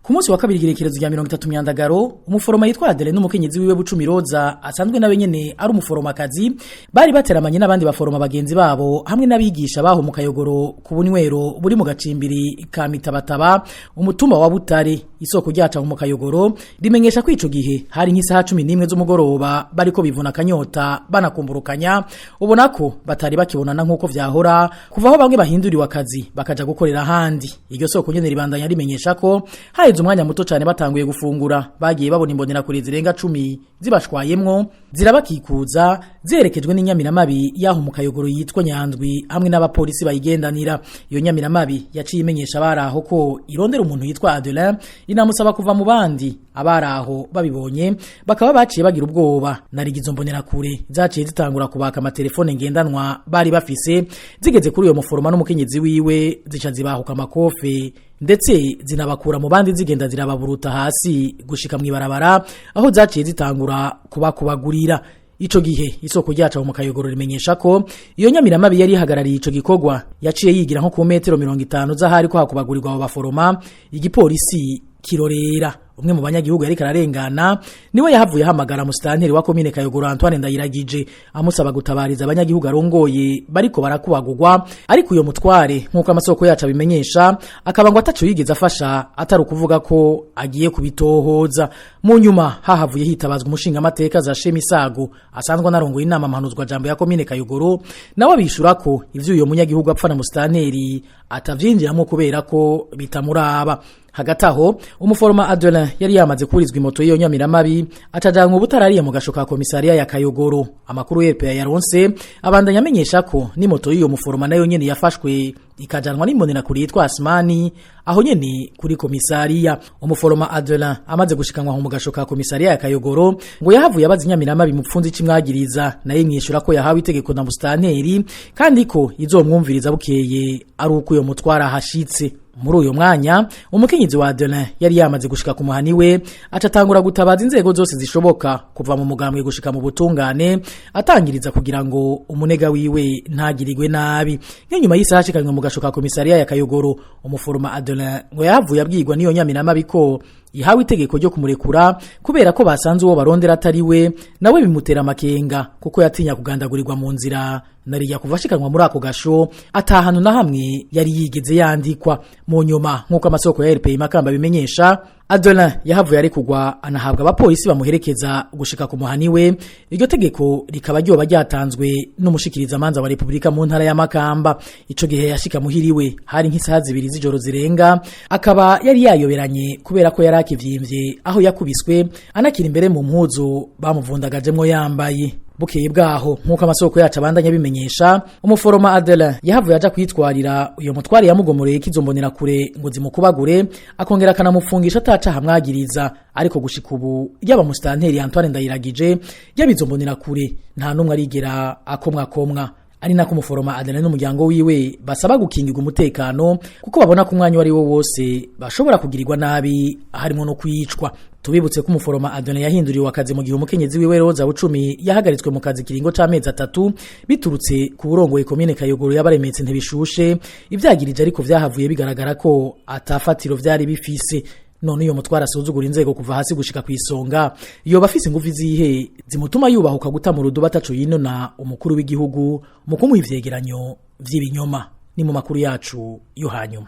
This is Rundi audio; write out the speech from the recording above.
Ku munsi wa kabiri igerekerezo rya 30 Myandagaro, umuforoma yitwa Adele n'umukenyezi wiwe Bucumi Roza, asanzwe nawe nyene ari umuforomakazi, bari bateramanye n'abandi baforoma bagenzi babo hamwe n'abigisha baho mu Kayogoro, ku bunywero buri mu gacimbiri ka Mitabataba, umutumba wa Butare. Isoko ryaca mu Kayogoro rimenyesha ko ico gihe hari nk'isaha 11 z'umugoroba, bariko bivuna akanyota banakumburukanya, ubona ko batari bakibonana nk'uko vyahora kuva aho bamwe bahinduriwe akazi bakaja gukorera ahandi. Iryo soko nyene ribandanya rimenyesha ko haheze umwanya muto cyane batanguye gufungura, bagiye babona imbonerakure zirenga 10 zibashwayemwo, zirabakikuza, zerekejwe n'inyamiramabi yaho mu Kayogoro yitwa Nyandwi hamwe n'abapolisi bayigendanira. Iyo nyamiramabi yaciye imenyesha abari aho ko irondera umuntu yitwa Adelin, inamusaba kuva mu bandi. Abari aho babibonye bakaba baciye bagira ubwoba, narigizo mbonerakure zaciye zitangura kubaka amatelefone ngendanwa bari bafise. Zigeze kuri uyo muforoma n'umukenyezi wiwe, zica zibahuka amakofe, ndetse zinabakura mu bandi, zigenda zirababuruta hasi gushika mw'ibarabara, aho zaciye zitangura kubakubagurira. Ico gihe isoko ryaca mu Kayogoro rimenyesha ko iyo nyamiramabi yari ihagarariye ico gikorwa yaciye yigira nko ku metero 50 z'ahari ko hakubagurirwa abo baforoma, igipolisi kirorera. Umwe mu banyagihugu yariko ararengana niwe yahavuye ahamagara musitanteri wa komine Kayogoro, Antoine Ndayiragije, amusaba gutabariza abanyagihugu arongoye bariko barakubagurwa. Ariko uyo mutware, nk'uko amasoko yacu abimenyesha, akaba ngo ataco yigeze afasha atari ukuvuga ko agiye kubitohoza. Mu nyuma hahavuye hitabazwa umushinga amateka za Shemisago, asanzwe anarongoye inama mpanuzwa jambo ya komine Kayogoro, nawe abishura ko ivyo uyo munyagihugu apfa na musitanteri atavyinjiramo kubera ko bitamuraba. Hagati aho umuforoma Adelin yari yamaze kurizwa imoto y'iyo nyamiramabi, acajanwa ubutarariye mu gasho ka komisariya ya Kayogoro. Amakuru RPA yaronse abandanya amenyesha ko n'imoto y'iyo muforoma nayo nyene yafashwe, ikajanwa n'imbonerakure yitwa Asmani aho nyene kuri komisariya. Umuforoma Adelin amaze gushikanwa mu gasho ka komisariya ya Kayogoro, ngo yahavuye abaza inyamiramabi mupfunzi c'imwagiriza, naye mwishura ko yahawe itegeko na musitanteri kandi ko izomwumviriza bukeye ari uko uyo mutwara ahashitse. Muri uyo mwanya umukenyezi wa Adelin yari yamaze gushika ku muhani we, acatangura gutabaza inzego zose zishoboka, kuva mu mugambwe gushika mu butungane, atangiriza kugira ngo umunega wiwe ntagirirwe nabi. Nk'inyuma y'isaha ashikanywe mu gasho ka komisariya ya Kayogoro, umuforoma Adelin ngo yahavuye abwirwa n'iyo nyamiramabi ko ihawe itegeko ryo kumurekura kubera ko basanze uwo barondera atari we. Nawe bimutera amakenga kuko yatinya kugandagurirwa mu nzira, nariya kuva ashikanwa muri ako gasho atahanu na hamwe yari yigeze yandikwa. Mu nyuma, nk'uko amasoko ya RPI Makamba bimenyesha, Adelin yahavuye arekugwa, anahabwa abapolisi bamuherekeza gushika ku muhani we. Iryo tegeko rikaba ryoba ryatanzwe n'umushikiriza manza wa Republika mu ntara ya Makamba. Ico gihe yashika muhiriwe hari nk'isaha 2 z'ijoro zirenga, akaba yari yayoberanye kubera ko yari akivyimbye aho yakubiswe, anakira imbere mu mpuzu bamuvundagajemwo yambaye. Bukeye bwaho, nk'uko amasoko yacu abandanya bimenyesha, umuforoma Adelin yahavuye aja kwitwarira uyo mutware yamugomoreye kizombonera kure ngo zimukubagure, akongera akanamufungisha ataca hamwagiriza. Ariko gushika ubu, yaba musitanteri Antoine Ndayiragije, yaba izombonera kure, nta numwe arigera akomwa komwa. Ari nako umuforoma Adelin n'umuryango wiwe basaba gukingirwa umutekano, kuko babona ko umwanya wari wo wose bashobora kugirirwa nabi, harimo no kwicwa. Tubibutse ko umuforoma Adelin yahinduriwe akazi mu gihe umukenyezi wiwe Roza Bucumi yahagaritswe mu kazi kiringo c'amezi 3, biturutse ku burongoye komine Kayogoro yabaremetse ntibishushe ivyagirije, ariko vyahavuye bigaragara ko atafatiro vyari bifise. None uyo mutwara asuzugura inzego kuva hasi gushika kwisonga, yoba afise ingufu zihe zimutuma yubahuka guta mu ruduba ataco yinona umukuru w'igihugu mu kumuha ivyegeranyo vy'ibinyoma? Ni mu makuru yacu yo hanyuma.